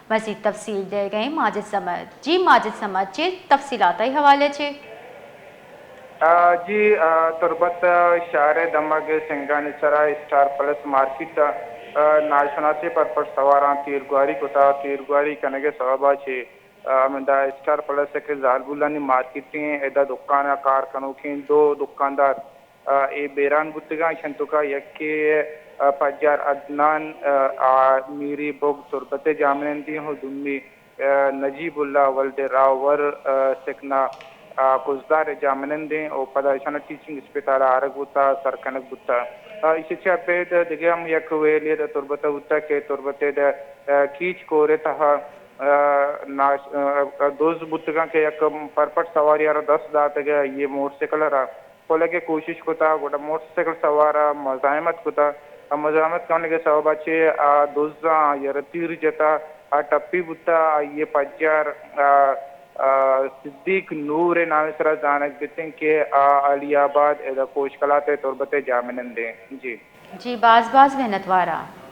مزید تفصیل دئیگ ءَ ایں ماجد صمد۔ جی ماجد صمد، چے تفصیلات ءِ حوالہ ءَ چے؟ آ، جی، آ، تربت شہر ءِ دمگ ءَ سنگانی سرا اسٹار پلس مارکیٹ ءَ، آ، ناشناسیں پرپٹ سواراں تیرگواری کتا۔ تیرگواری کنگ ءِ سوب ءَ چہ، آ، ہمدا اسٹار پلس کہ زالبولانی مارکیٹ ایں، ادا دکان ءَ کار کنوکیں دو دکاندار، آ، اے بیران بوتگاں۔ ایشاں توکا یکے، آ، پجار عدنان، آ، آ، میری بگ تربت ءِ جاہمنندی ایں، و دومی، آ، نجیب اللہ ولد راہور، آ، سکنا، آ، کزدار ءِ جاہمنند ایں، و پدا ایشاں ٹیچنگ اسپتال ءَ آرگ بوتا، سر کنگ بوتا۔ آ، ایشی چہ ابید دگہ ہم یک ویلے ادا تربت ءَ بوتا کہ تربت ءِ ادا، آ، کیچ کور ءِ تہا، آ، ناش-، آ، دز بوتگاں کہ یک پرپٹ سوارے ءَ را دست داتگ ءُ آئی ءِ موٹر سائیکل ءَ را کلگ ءِ کوشش کتا، گڑا موٹر سائیکل سوار ءَ مزاحمت کتا۔ آ مزاحمت کنگ ءِ سوب ءَ چہ آ دزاں آئی ءَ را تیر جتا، آ ٹپی بوتا، آئی ءِ پجار، آ، آ، صدیق نور ءِ نام ءِ سرا زانگ بیتیں کہ آ علی آباد ادا کوش کلات ءِ تربت ءِ جاہمنند ایں۔ جی۔ جی، باز باز منتوار آں۔